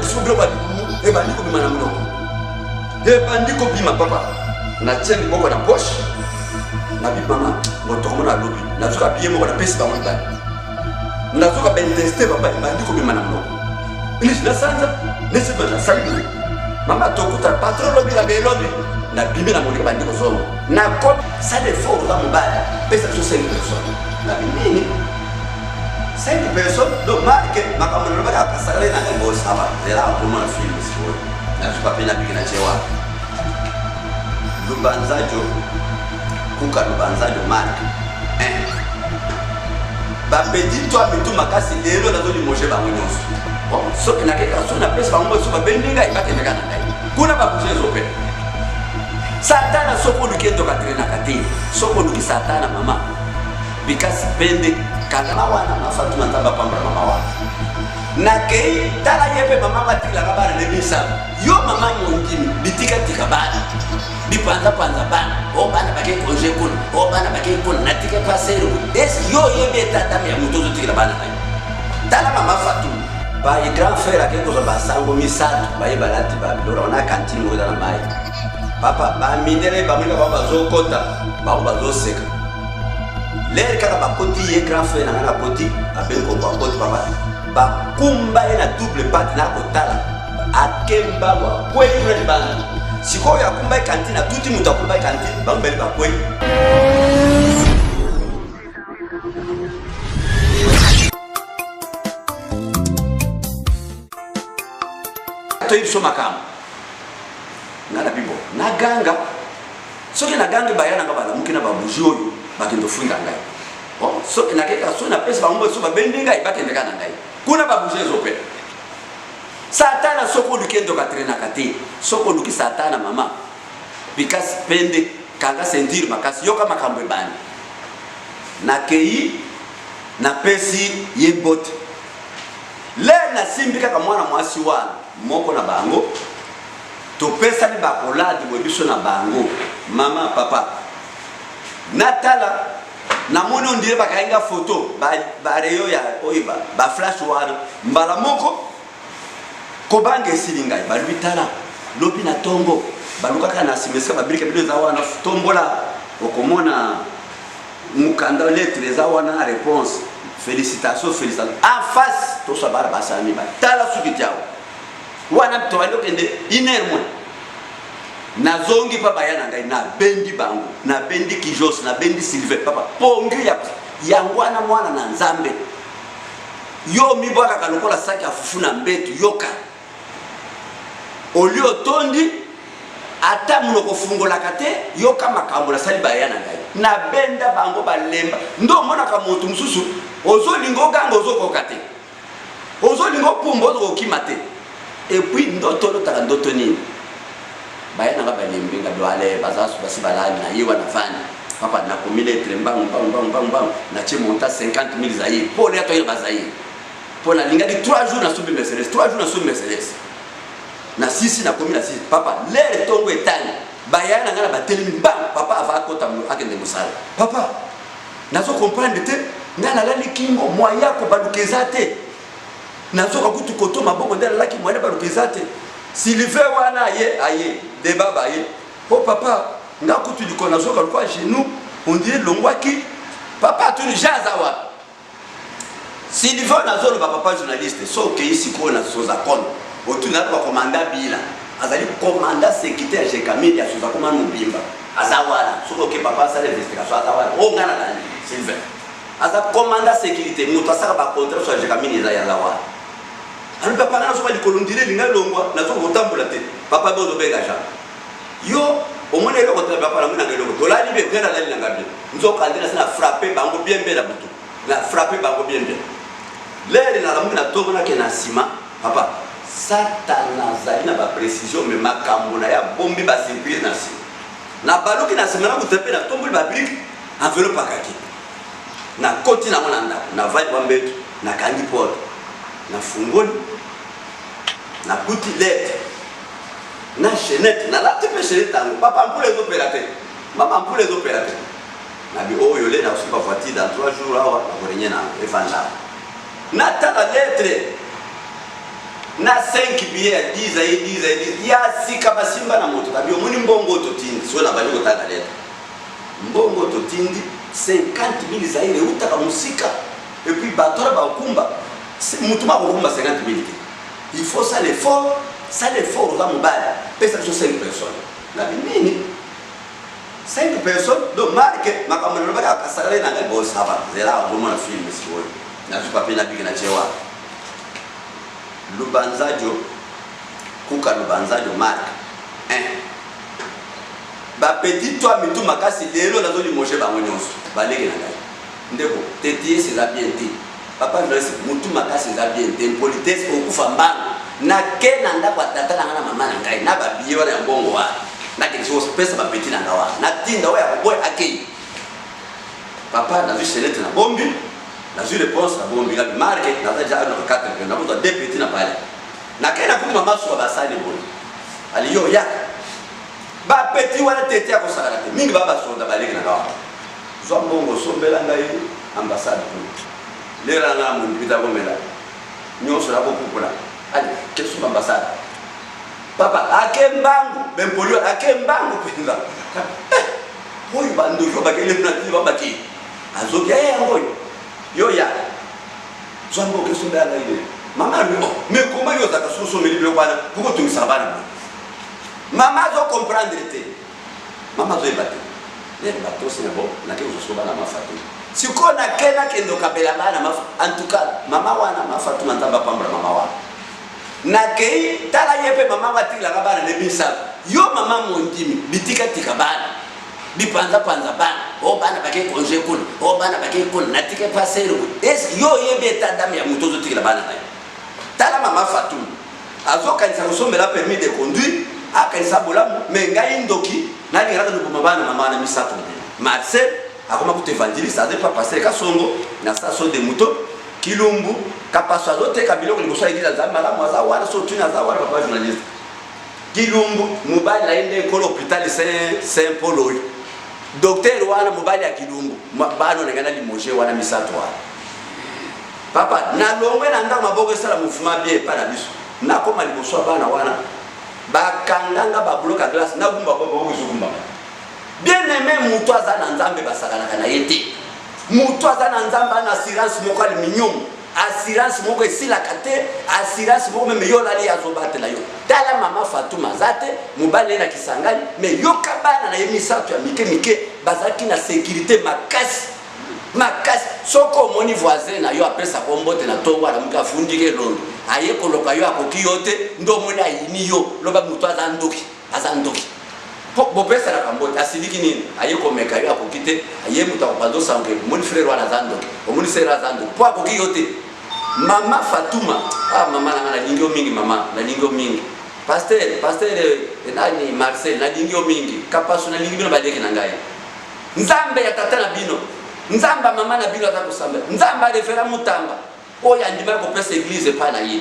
siko biloko ya libumu ebandi kobima na monoko, ebandi kobima papa. Natie liboko na poche, nabi mama moto komona alobi, nazoka biye moko napesi bango mibali, nazoka baintestin papa ebandi kobima na monoko, nisi nasanza nesi nasali boye, mama tokuta patron lobi na belobi, nabimi na molika bandi kozonga nakomi sala effort, oza mobali, pesa biso 5 personnes. Nabi nini 5 personnes? Donc marke makambo nalobaka akasakale na ngai bosaba zela akomona film sikoyo nazwi papier na biki na tie wapi Lubanzajo kuka Lubanzajo marke 1 bapeti to mitu makasi lelo nazolimoge bango nyonso. Bon, soki nakeka so napesi bango so babendi ngai bakendeka na ngai kuna babouge ezopela satana. Soki oluki endoka trenaka te, soki oluki satana mama bikasi pende kangama wana mafatuma Nzambe apambola mama wana. Nakei tala ye mpe mama batikilaka bana nde misato. Yo mama mondimi bitikatika bana bipanzapanza bana o bana bakei congé kuna o bana bakei kuna natike pasere esi yo oyebi etatami ya moto ozotikela bana na yo. Tala mama Fatuma baye grand frère akei kozwa basango misato baye balati babiloko wana kantine moko eza na mai papa bamindele bamoni bango bazokota bango bazoseka lere kaka bakoti ye grand frère na ngai nakoti abengi akoti papa bakumba ye na double pate na kotala akembango akwei kuna libanda. Sikoyo akumba ye kantine atuti moto akumba ye kantine bango bele bakwei. Toyebi biso makambo nga na bibo naganga soki nagangi baya nanga balamuki na babuji oyo bakende ofinga ngai. Bon, soki nakeka so napesi bango so babendi ngai bakendeka na ngai kuna babuji ezopela satana. Soki oluki endoka trenaka te, soki oluki satana mama bikasi pende kanga ceinture makasi yoka makambo ebandi. Nakei napesi ye bote lere nasimbi kaka mwana mwasi wana moko na bango topesani bakoladi boye biso na bango mama papa natala namoni ondire bakangi nga foto bareyo ya oyo baflash wana mbala moko kobanga esili ngai. Balobi tala lobi na ntongo balukaka na nsima esika babilika bino eza wana tombola okomona mokanda lettre eza wana réponse félicitation félicitation en face toswa bana basala mibale. Tala suki tiawo wana tobandi okende une heure moins nazongi mpa baya na ngai nabendi bango nabendi kijos nabendi Sylvain papa pongi ya yango wana mwana na Nzambe yo mibwakaka lokola saki ya fufu na mbetu yoka olie otondi ata monoko ofungolaka te yoka makambo nasali baya na ngai nabenda bango balemba nde omonaka moto mosusu ozolinga oganga ozokoka te ozolinga opumba ozokokima te et puis ndoto olotaka ndoto nini baya nanga balembi nga doale baza basi balali na ye wana vandi papa nakomi lettre mbangu mbangu mbangu mbangu mbangu natie monta 50 000 zaire mpo olia toyela bazaire mpo nalingaki 3 jours nasombi Mercedes 3 jours nasombi Mercedes na sisi nakomi na sisi papa lere ntongo etani bayaya na ngai na batelemi mbangu papa ava akota akende mosala papa nazo comprendre te ngai nalali kingo moyen ya kobaluka eza te nazoka kutu koto maboko nde alalaki moyen baluka eza te. Sylvain wana aye aye deba baye o papa nga kutu likolo nazoka lokwa genou on dirait longwaki papa atuni Jean aza wapi Sylvain nazoloba papa journaliste so okei sikoyo na Sozacom otuni naloba komanda bila azali komanda sécurité ya Gécamines ya Sozacom wana mobimba aza wana soki oke papa asala investigation aza wana o nga nalandi Sylvain aza komanda sécurité moto asala bacontrat so ya Gécamines eza yaza wana alobi papa nga nazoka likolo ndire elinga elongwa nazoka kotambola te papa be ozobenga Jean yo omoni eloko te papa namoni nanga eloko tolali bien ngai nalali nanga bien nzoka nde nasi na frappe bango bien bien na butu na frappe bango bien bien lere nalamuki na ntongo nake na nsima papa satana azali na baprécision me makambo na ye abombi basurprise na nsima nabaluki na nsima nakuta mpe natomboli babrike enveloppe akaki nakoti nango na ndako navandi mwa mbeto nakangi porte nafungoli nakuti lettre na chaînette nalati mpe chaînette yango papa mpula ezopela te mama mpula ezopela te nabi oyo le nakosuka voiture dans 3 jours awa nakorenye na efanda natala lettre. Na 5 billets ya 10 aye 10 aye 10 ya sika basimba na moto tabi omoni mbongo oyo totindi soki nabandi kotanga lettre mbongo oyo totindi 50 000 zaire eutaka mosika et puis bato wana bakumba motu moko akokumba 50 000 te. Il faut sala effort, sala effort, oza mobali, pesa biso 5 personnes. Nabi nini 5 personnes? Donc marke makambo nalobaki akasakale na ngai, bon ça va, zela ozomona film sikoyo, nazwi papier nabiki na tie wana Lubanzadio, kuka Lubanzadio mark 1 ba petit toi mitu makasi lelo nazo limoge bango nyonso baleki na ngai. Ndeko tetiese eza bien te papa journaliste, mutu makasi eza bien te, impolitesse okufa mbangu. Nake na ndako ya tata na ngai na mama na ngai na ba billet wana ya mbongo wana, nakende soko pesa ba petit na ngai wana, natinda oyo akoboya akei. Papa nazwi chenete na bombi, nazwi réponse na bombi, ngabi marke naza deja na 4 pe nakozwa 2 petit na palais. Nakei nakuti mama suka basali boye, ali yo yaka ba petit wana tete akosakana te mingi ba basonda baleki na ngai wana. Zwa mbongo osombela ngai ambassade kuna. Lera nga mondimi ta komela. Nyonso na kopupola. Ale, kesumba ambassade. Papa, ake mbangu, bempolio, ake mbangu penza. Eh, oyo bandoki oyo bakele na tili babaki. Azoki, eh, yango oyo. Yo ya. Zwa mbongo kesombela ngai lelo. Mama alobi, oh, mais comment yo ozalaka soki osombeli biloko wana, poko otungisaka bana boye? Mama azo comprendre te. Mama azoyeba te. Lelo batosi na bo nake kozwa sikoyo bana mafa te. Sikoyo nake nakende okabela bana mafa. En tout cas, mama wana mafa tuma Nzambe apambola mama wana. Nakei tala ye mpe mama batikilaka bana ne misato. Yo mama mondimi bitikatika bana bipanzapanza bana o bana bake congé kuna o bana bake kuna natike pasere est yo oyebi etat dame ya moto ozotikela bana na yo. Tala mama Fatou azokanisa kosombela permis de conduire, akanisa bolamu, mais ngai ndoki nalingaka koboma bana mama wana misato. Marcel akoma kutu evangeliste, aza pa pasteur Kasongo na station de moto Kilumbu Kapaso, azoteka biloko liboso ya eglise. Aza malamu, aza wana so otuni, aza wana papa journaliste Kilumbu, mobali na ye nde nkolo hôpital Saint Paul oyo, docteur wana mobali ya Kilumbu. Bana na ngai na limoge wana misato wana. Papa, nalongwe na ndako maboko esala mouvement bien epai na biso. Nakoma liboso ya bana wana, bakanga nga ba bloc ya glace, nagumba maboko ezogumbama. Bien aimé, moto aza na Nzambe basakanaka na ye te. Moto aza na Nzambe ana assurance moko aluminium, assurance moko esilaka te, assurance moko meme yo olali azobatela yo. Tala mama Fatuma aza te, mobali na ye na Kisangani, mais yoka bana na ye misato ya mike mike bazalaki na sécurité makasi makasi. Soki omoni voisin na yo apesaka yo mbote na ntongo, alamuki afundiki elongi, aye koloka yo, akoki yo te, nde omoni ayini yo, loba moto aza ndoki, aza ndoki. Po bopesanaka mbote, asiliki nini? Aye komeka yo, akoki te, aye moto akopanza osango, omoni frere wana aza ndoki, omoni sere aza ndoki, po akoki yo te. Mama Fatuma, ah mama na nga nalingi yo mingi, mama nalingi yo mingi. Pasteur, pasteur nani Marcel, nalingi yo mingi. Kapasu, nalingi bino baleki na ngai. Nzambe ya tata na bino, Nzambe ya mama na bino aza kosambela. Nzambe ya Reverend Mutamba oyo andimaki kopesa eglise epai na ye.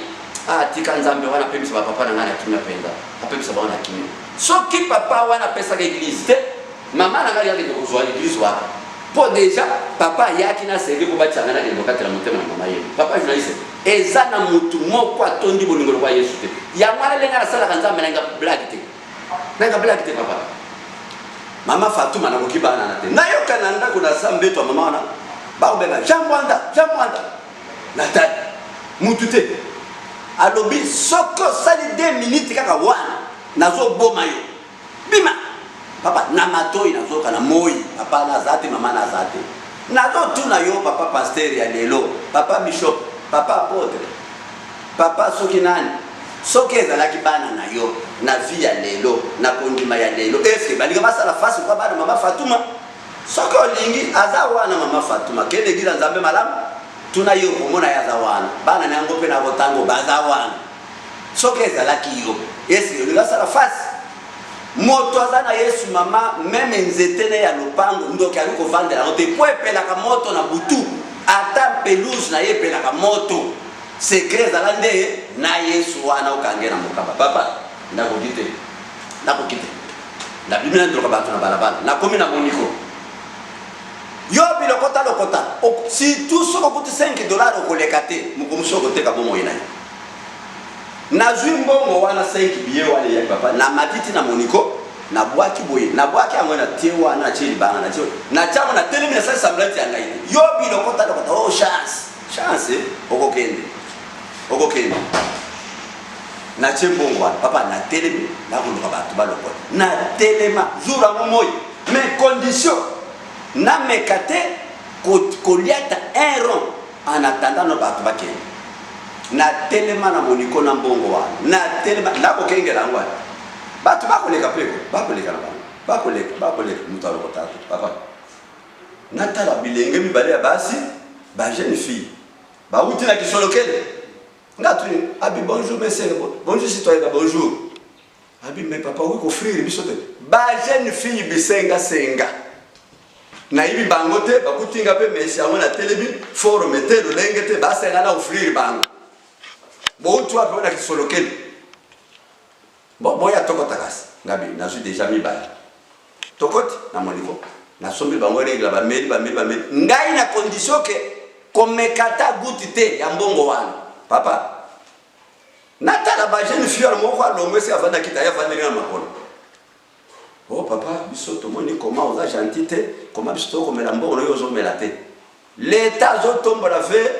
Ah, tika Nzambe wana apemisa ba papa na ngai na kimia mpenza, apemisa bango na kimia. Soki papa wana apesaka eglise te, mama na ngai akende kozwa eglise wana. Po deja papa ayaki na servi po batia ngai nakende kokatela motema na mama ye. Papa journaliste, eza na mutu moko atondi bolingo lokola Yesu te. Yango wana ndenge nasalaka Nzambe na ngai blague te. Nanga blague te papa. Mama Fatuma nakoki bana na te. Nayoka na ndako na sa mbeto ya mama wana. Bakobenga Jean Mwanda, Jean Mwanda. Natali. Mutu te. Alobi soki osali 2 minutes kaka wana nazoboma yo. Bima. Papa na matoi nazoka na moi papa naza te mama naza te. Nazotuna yo papa pasteur ya lelo, papa bishop, papa apotre. Papa soki nani soki ezalaki bana na yo na vie ya lelo na kondima ya lelo est-ce que balinga basala face kwa bana mama Fatuma? Soki olingi aza wana mama Fatuma kende eglise ya Nzambe malamu tuna ye okomona ye aza wana bana na yango mpe na kotango baza wana. Soki ezalaki yo est-ce que olingi asala face? Moto aza na Yesu mama meme nzete ne ya lopango ndoki akoki kovandela yango te po epelaka moto na butu ata pelouse na ye epelaka moto. Secret ezala nde na Yesu wana okange na mokaba. Papa, nakoki te. Nakoki te. Nabimi na ndoka bato na balabala. Nakomi na moniko. Yo bilokota lokota. Surtout soki okuti 5 dollars okoleka te. Mokomosusu okoteka bomoi na yo. Nazwi mbongo wana 5 billet wana eyaki papa na matiti na moniko nabwaki boye nabwaki yango na tie wana natie libanga natie natie yango natelemi nasali semblant ya ngai te yo bilokota lokota oh chance chance okokende okokende natie mbongo wana papa natelemi nakoluka bato balokota natelema jour yango moi mais condition nameka te koliata un rond en attendant no bato bakende natelema na moniko na mbongo wana natelema nakokengela yango wana bato bakoleka mpe bakoleka na bango bakoleka bakoleka moto alokota te papa natala bilenge mibale ya basi ba jeune fille bawuti na kisolokele nga tuni abi bonjour monsieur bonjour citoyen bonjour abi mais papa okoki kofrire biso te ba jeune fille bisenga senga nayebi bango te bakuti nga mpe mesi yango natelemi forme te lolenge te basenga na ofrire bango bouti wapi oyo na kisolokele bon boya tokota kasi ngabi nazwi deja mibale tokoti na moniko nasombi bango regla bameli bameli bameli ngai na condition ke komeka ata guti te ya mbongo wana papa natala ba jeune fille wana moko alongwe esi avandaki ta ye avandeli na makolo oh papa biso tomoni koma oza gentil te koma biso tokomela mbongo na yo ozomela te leta azotombola ve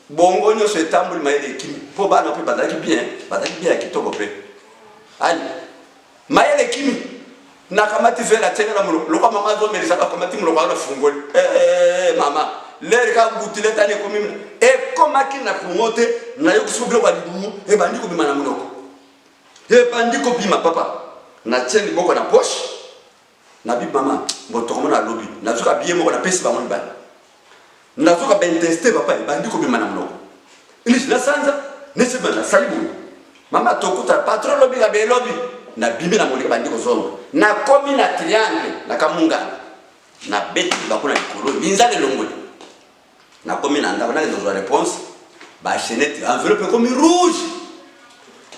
bongo nyonso etamboli mayele ekimi mpo bana mpe bazalaki bien bazalaki bien ya kitoko mpe ali mayele ekimi nakamati vere atiaka na monoko lokola mama azomelisa akamati monoko wana afungoli eh, eh, eh, mama lere kaka gutile tani ekomi ekomaki na kongo te nayoki soko biloko ya libumu ebandi kobima na monoko ebandi kobima papa natie liboko na poche nabi mama mbotoko mona alobi nazoka biye moko napesi bango mibale nazoka bainteste papa ebandi kobima na monoko nisi nasanza nisi nasali boye mama tokuta patron lobi na belobi nabimi na molika bandi kozonga nakomi na triangle na kamungana nabeti libaku na likolo minzala elongoli nakomi na ndako nakende kozwa réponse bachenete enveloppe ekomi rouge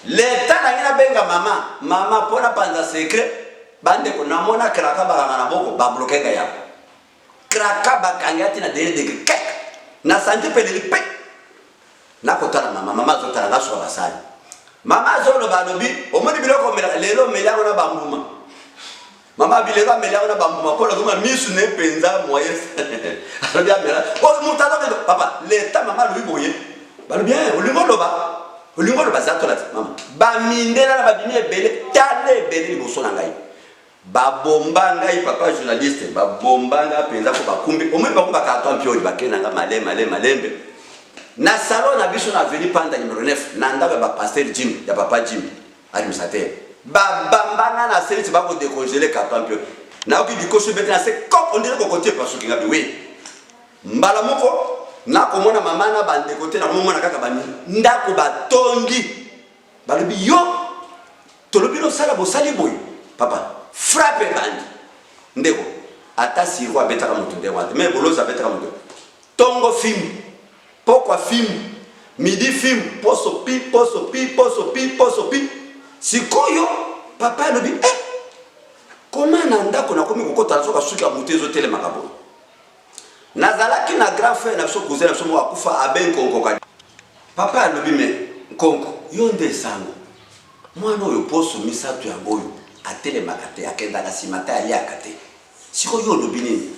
leta nangi nabenga mama mama mpo napanza secret bandeko namona kraka bakanga na boko babloke ngai yango kraka bakangi ati na dernier degré kek na santi peleli pe nakotala mama mama azotala nga suka basali mama azoloba alobi omoni biloko omelaka lelo omeli yango na bambuma mama abi lelo ameli yango na bambuma mpo nazomona misu ne mpenza moye alobi amela oyo moto azokende papa leta mama alobi boye balobi eh, olingi oloba olingi oloba zatola te mama bamindela na babimi ebele tala ebele liboso na ngai Babomba ngai papa journaliste, babomba ngai mpenza mpo bakumbi omoni bango bakarton mpiodi bakei na ngai male male malembe na salon na biso na avenue Panda numero 9 na ndako ya ba pasteur Jim ya papa Jim administrateur babamba ngai na seliti bako décongeler carton mpiodi nayoki likoso ebeti na se kop ondire kokotie epasuki ngai biwe mbala moko nakomona mama na bandeko te nakomomona kaka bandako batondi balobi yo Tolobi nosala bosali boye papa frappe ebandi ndeko ata sirvo abetaka moto ndenge wana te me bolozi abetaka moto tongo fimbu pokwa fimbu midi fimbu poso pi poso pi poso pi poso pi sikoyo papa alobi eh, koma na ndako nakomi kokota nazoka suki ya moto ezotelemaka boye Nazalaki na grand frère na biso cousin na biso moko akufa abe nkonko kadi. Papa alobi me nkonko yo nde sango mwana oyo poso misato yango oyo atelemaka te akendaka nsima te aliaka te sikoyo yo olobi nini?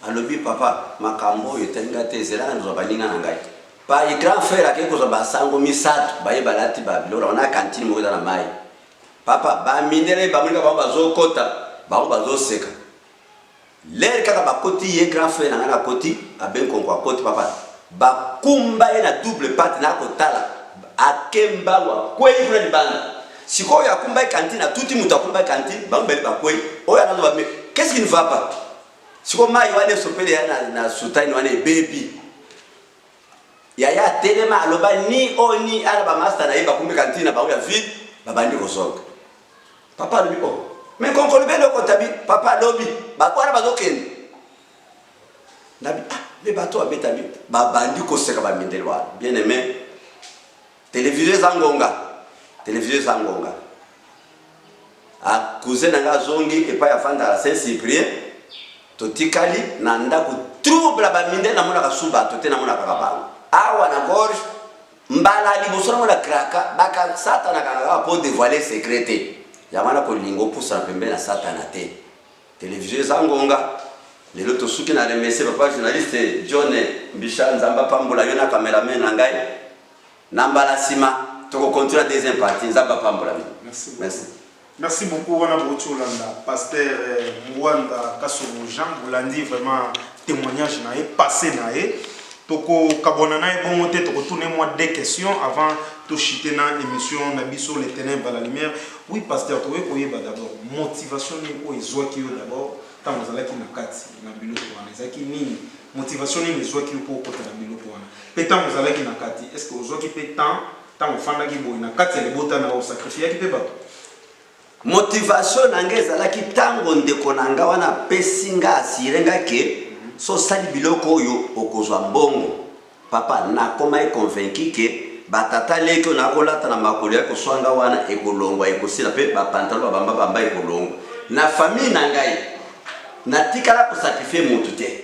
Alobi papa makambo oyo etali ngai te zela nazwa baninga na ngai. Pai grand frère akei kozwa basango misato baye balati ba biloko na kantine moko eza na mai. Papa bamindele bamonika bango bazokota bango bazoseka L'heure kaka bakoti ye grand frère na ngai nakoti abe nkonko akoti papa bakumba ye na double patte na kotala ake mbangu akwei kuna libanda sikoyo akumba ye kantine atuti moto akumba ye kantine bango bele bakwei oyo anazoba mais qu'est-ce qui ne va pas sikoyo mai wana esopeli ya na, na sutani wana ebebi yaya atelema aloba ni o ni ala bamasta na ye bakumbi kantine na bango ya vide babandi kozonga Papa alobi oh mais nkonko lobi eloko tabi papa alobi bato wana bazokende nabi ah me bato babetabi babandi koseka bamindele wana bien aimé televizio eza ngonga televizio eza ngonga ah, cousin na ngai azongi epai afandaka saint cyprien totikali na ndako trouble ya bamindele namonaka su bato te namonaka kaka bango awa na gorge. Mbala ya liboso namona kraka baka satana kaka kaka po devoiler secret te. Yango wana kolinga opusana pembeni na satana te. Television eza ngonga. Lelo tosuki na remercier papa journaliste John Mbisha Nzambe apambola yo na cameraman na ngai. Na mbala sima toko continuer na deuxième partie. Nzambe apambola bino. Merci beaucoup. Merci. Merci beaucoup wana bouti olanda pasteur eh, Ngwanda Kasongo Jean bolandi vraiment témoignage na ye passé na ye tokokabwana na ye bongo te tokotuna ye mwa deux questions avant tochite na émission na biso les ténèbres à la lumière. Oui pasteur, tokoki koyeba d'abord motivation nini oyo ezwaki yo d'abord ntango ozalaki na kati na biloko wana, ezalaki nini motivation nini ezwaki yo mpo okota na biloko wana, mpe ntango ozalaki na kati, est ce que ozwaki mpe temps ntango ofandaki boye na kati ya libota na yo, osacrifiaki mpe bato? Motivation na nga ezalaki ntango ndeko na nga wana apesi nga, assurer nga ke so osali biloko oyo okozwa mbongo. Papa, nakomaki convaincu ke batata leki oyo nakolata na makolo ya koswanga wana ekolongwa, ekosila, mpe bapantalon babamba bamba ekolongwa. Na famille na ngai natikala kosacrifier motu te,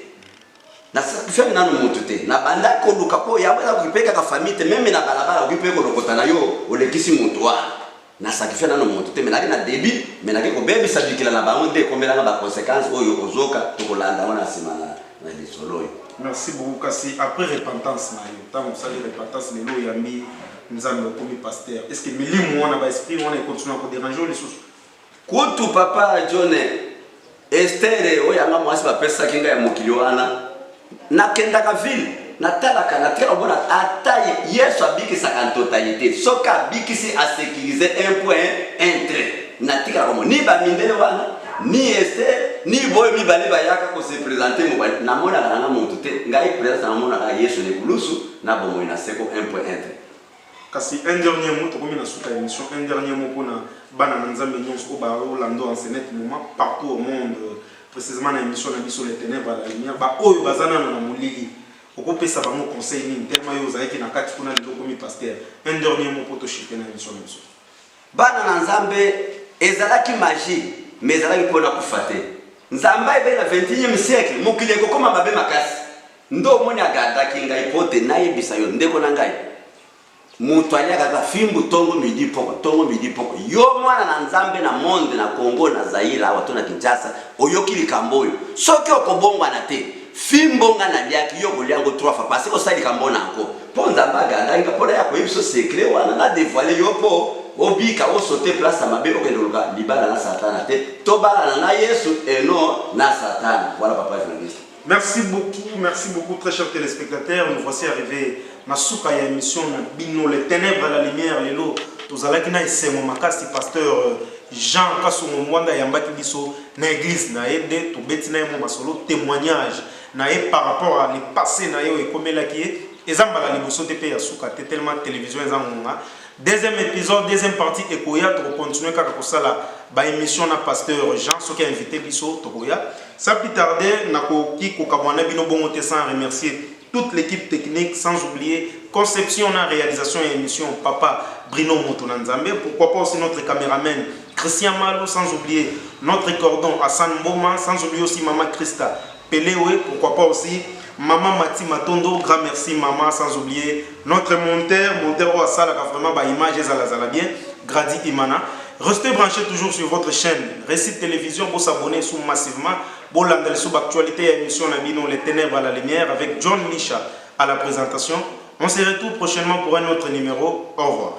nasacrifiaki nanu motu te. Nabanda koluka mpo yango eza kokipe kaka famille te, même na balabala okoki mpe kolokota na yo olekisi motu wana. Nasacrifier nanu motu te, me naki na début, me naki kobebisa bikila na bango nde ekomelanga baconséquence oyo ozoka. Tokolanda yango na nsima na lisolo oyo. Merci beaucoup. Kasi après repentance na yo, ntango osali repentance, lelo oyambi Nzambe, okomi pasteur, est ce que milimo wana, baesprit wana ekontinua kodéranger yo lisusu? Kutu papa John, Estere oyo yanga mwasi bapesaki ngai ya mokili wana, nakendaka ville, natalaka, natikala komona ata Yesu abikisaka ntotayi te. Soki abikisi, asécurise un point un trait. Natikala komona ni bamindele wana, ni Ester, ni boyo mibale bayaka kose présenter mobali. Namonaka nanga motu te. Ngai présence namonaka Yesu na ekulusu na bomoi na seko, un point un trait. Kasi un dernier mot, tokomi na suka ya émission, un dernier mot mpona bana na Nzambe nyonso oyo baolanda en ce net moment partout au monde, précisément na émission na biso Les ténèbres à la lumière, baoyo baza nano na molili, okopesa bango conseil nini, tellement yo ozalaki na kati kuna, lelo okomi pasteur? Un dernier mot mpo toshite na émission na biso. Bana na Nzambe, ezalaki magie, mais ezalaki mpona kufa te. Nzambe ayebaki na 21e siècle mokili ekokóma mabe makasi. Nde omoni agardaki ngai mpo te nayebisa yo, ndeko na ngai, moto aliaka kaka fimbu ntongo midi poko, ntongo midi poko. Yo mwana na Nzambe na monde, na Congo, na Zaire awa to na Kinshasa, oyoki likambo oyo, soki okobongwana te, fimbo nga naliaki, yo kolia yango trois fois, parce que osali likambo na yango mpo Nzambe agandaki nga mpona ya koyebi so secret wana na dévoile yo mpo obika, osote place ya mabe, okende koluka libala na Satana te. Tobalana na Yesu eno na Satana. Voilà, papa journaliste. Merci beaucoup, merci beaucoup, très chers téléspectateurs. Nous voici arrivés na suka ya émission na bino Les ténèbres à la lumière. Lelo tozalaki na esengo makasi, pasteur Jean Kasongo Mwanda yambaki biso na église na ye nde tobeti na ye mwa masolo, témoignage na ye par rapport à le passé na ye oyo ekomelaki ye. Eza mbala liboso te mpe ya suka te, tellement télévision eza ngonga. Deuxième épisode, deuxième partie ekoya, tokocontinue kaka kosala baémission na pasteur Jean. Soki invité biso, tokoya. Sans plus tarder, nakoki kokabwana bino bongo te sans remercier toute l'équipe technique, sans oublier conception na réalisation et émission, papa Bruno Moto na Nzambe, pourquoi pas aussi notre caméraman Christian Malou, sans oublier notre cordon Hassan Mboma, sans oublier aussi maman Christa Pelewe, pourquoi pas aussi maman Mati Matondo, grand merci maman, sans oublier notre monteur, monteur oyo asalaka vraiment ba image ezala zala bien, Grady Imana. Restez branchés toujours sur votre chaîne Récit Télévision, vous s'abonner sous massivement, bolanda sous actualité et émission na bino Les ténèbres à la lumière avec John Misha à la présentation. On se retrouve prochainement pour un autre numéro. Au revoir.